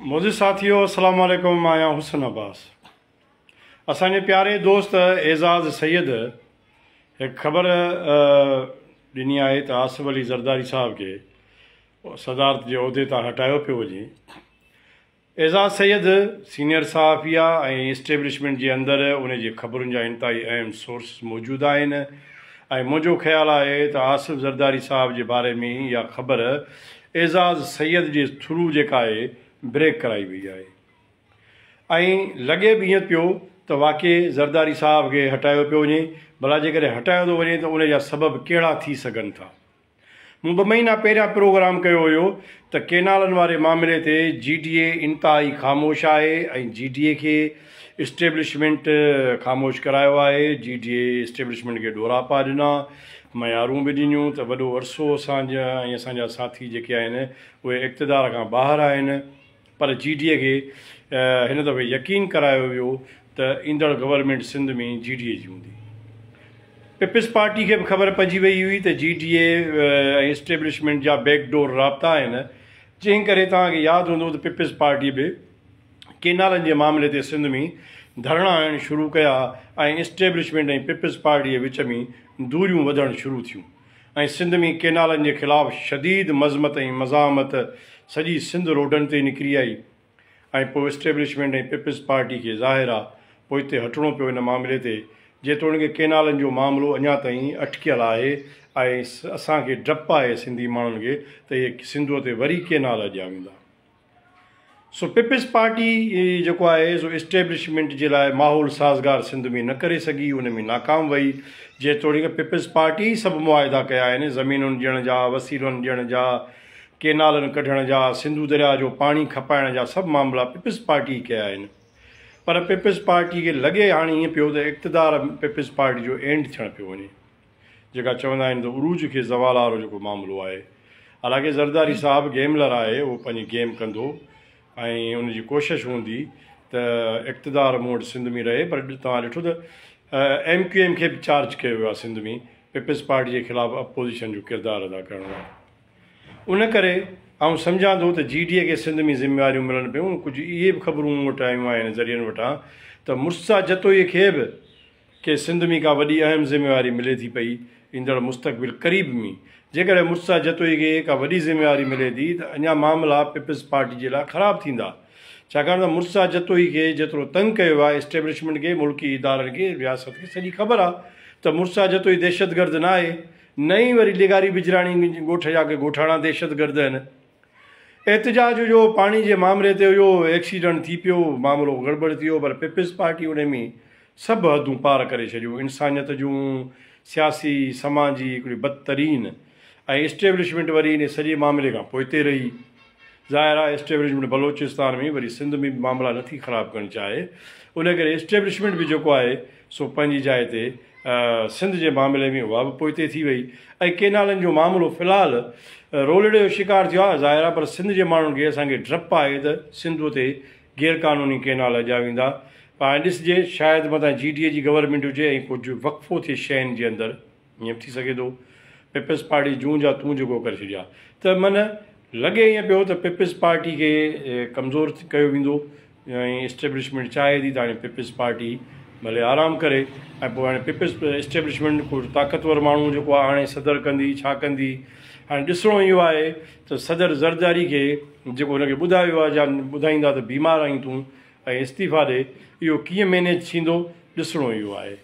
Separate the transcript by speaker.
Speaker 1: معزز ساٿيو السلام عليڪم مان آهيان حسن عباس اسان جي پياري دوست اعزاز سيد هڪ خبر ڏني آهي ته آصف علي زرداري صاحب کي صدارت جي عهدي تان هٽايو پيو وڃي. اعزاز سيد سينيئر صحافي آ ۽ اسٽيبلشمينٽ جي اندر ان جي خبرن جا انتهائي اهم سورس موجود آهن ۽ منهنجو خيال آهي ته آصف زرداري صاحب جي باري ۾ اها خبر اعزاز سيد جي ٿرو جيڪا آهي بريڪ ڪرائي وئي آهي ۽ لڳي به ائين پيو ته واقعي زرداري صاحب کي هٽايو پيو وڃي ڀلا جيڪڏهن هٽايو ٿو وڃي ته ان جا سبب ڪهڙا ٿي سگهن ٿا. مون ٻه مهينا پهريان پروگرام ڪيو هيو ته ڪينالن واري معاملي تي جي ڊي اي انتهائي خاموش آهي ۽ جي ڊي اي کي اسٽيبلشمينٽ خاموش ڪرايو آهي، جي ڊي اي اسٽيبلشمينٽ کي ڏوراپا ڏنا، ميارون به ڏنيون ته وڏو عرصو اسان جا ۽ اسان جا ساٿي جيڪي آهن اهي اقتدار کان ٻاهر آهن. پر جي ڊي اي کي هن دفعي يقين ڪرايو ويو ته ايندڙ گورنمينٽ سنڌ ۾ جي ڊي اي جي هوندي. پيپلز پارٽي کي به خبر پئجي وئي هئي ته جي ڊي اي ۽ اسٽيبلشمينٽ جا بيڪ ڊور رابطا آهن جنهن ڪري توهان کي ياد هوندو ته پيپلز پارٽي به ڪينالن جي معاملي تي سنڌ ۾ ڌرڻا هڻڻ شروع ڪيا ۽ اسٽيبلشمينٽ ۽ پيپلز پارٽي جي وچ ۾ دوريون وڌڻ شروع ٿيون. ۽ سنڌ ۾ ڪينالن جي خلاف شديد مذمت ۽ مزاحمت سڄي سنڌ روڊن تي نڪري آئي ۽ پوء اسٽيبلشمينٽ ۽ پيپلز پارٽي کي ظاهر آ پوئتي هٽڻو پيو ان معاملي تي جيتوڻيڪ ڪينالن جو معاملو اڃا تائين اٽڪيل آهي ۽ اسان کي ڊپ آهي سنڌي ماڻهن کي ته اهي سنڌوء تي وري ڪينال اڏيا ويندا. سو پيپلز پارٽي جيڪو آهي سو اسٽيبلشمينٽ جي لاء ماحول سازگار سنڌ ۾ نه ڪري سگهي ان ۾ ناڪام وئي جيتوڻيڪ پيپلز پارٽي ئي سڀ معاهدا ڪيا آهن زمينن ڏيڻ جا وسيلن ڏيڻ جا ڪينالن ڪڍڻ جا سنڌو درياء جو پاڻي کپائڻ جا سڀ معاملا پيپلز پارٽي ئي ڪيا آهن پر پيپلز پارٽي کي لڳي هاڻي ائين پيو ته اقتدار پيپلز پارٽي جو اينڊ ٿيڻ پيو وڃي. جيڪا چوندا آهن ته عروج کي زوال وارو جيڪو معاملو آهي. حالانڪه زرداري صاحب گيملر آهي اهو پنهنجي گيم ڪندو ۽ ان جي ڪوشش هوندي ته اقتدار مون وٽ سنڌ ۾ رهي پر توهان ڏٺو ته ايم ڪيو ايم کي به چارج ڪيو ويو آهي سنڌ ۾ پيپلز پارٽي جي خلاف اپوزيشن جو ڪردار ادا ڪرڻ لاء ان ڪري آئون سمجهان ٿو ته جي ڊي اي کي سنڌ ۾ ذميواريون ملن پيون ڪجهه اهي به خبرون مون وٽ آيون آهن ذريعن وٽان ته مرتضيٰ جتوئي کي به کي سنڌ ۾ ڪا وڏي اهم ذميواري ملي ٿي پئي ايندڙ مستقبل قريب ۾ جيڪڏهن مرتضيٰ جتوئي کي ڪا وڏي ذميواري ملي ٿي ته اڃا معاملا پيپلز پارٽي جي لاء خراب ٿيندا ڇاڪاڻ ته مرتضيٰ جتوئي کي جيترو تنگ ڪيو ويو آهي اسٽيبلشمينٽ کي ملڪي ادارن کي رياست کي سڄي خبر آهي ته مرتضيٰ جتوئي دهشتگرد ناهي نه ئي وري لغاري بجراڻي ڳوٺ جا ڪي ڳوٺاڻا دهشتگرد آهن. احتجاج هجو، پاڻي جي مامري تي هجو، ايڪسيڊنٽ ٿي پيو، معاملو گڙٻڙ ٿي ويو پر پيپلز پارٽي ان ۾ سڀ حدون پار ڪري ڇڏيون، انسانيت جون، سياسي، سماجي هڪڙي بدترين ۽ اسٽيبلشمينٽ وري ان سڄي معاملي کان پوئتي رهي. ظاهر آهي اسٽيبلشمينٽ بلوچستان ۾ وري سنڌ ۾ به معاملا نٿي خراب ڪرڻ چاهي ان ڪري اسٽيبلشمينٽ به جيڪو آهي سو پنهنجي جاء تي سنڌ جي معاملي ۾ اها به پوئتي ٿي وئي ۽ ڪينالن جو معاملو في الحال رولڙي جو شڪار ٿيو آهي ظاهر آهي پر سنڌ جي ماڻهن کي اسان کي ڊپ آهي ته سنڌوء تي غير قانوني ڪينال اڏيا ويندا پر هاڻي ڏسجي شايد متان جي ڊي اي جي گورنمينٽ هجي ۽ ڪجهه وقفو ٿئي شين جي اندر ائين به ٿي سگهي ٿو پيپلز پارٽي جون جا تون جيڪو ڪري ڇڏيا ته من لڳي ائين پيو ته پيپلز پارٽي کي ڪمزور ڪيو ويندو ۽ اسٽيبلشمينٽ چاهي ٿي ته هاڻي پيپلز پارٽي ڀلي آرام ڪري ۽ پوء هاڻي پيپلز اسٽيبلشمينٽ ڪو طاقتور ماڻهو جيڪو آهي هاڻي صدر ڪندي ڇا ڪندي هاڻي ڏسڻو اهو آهي ته صدر زرداري کي جيڪو هن کي ٻڌايو آهي يا ٻڌائيندا ته بيمار آهين تون ۽ استعيفا ڏي اهو ڪيئن مينيج ٿيندو ڏسڻو اهو آهي.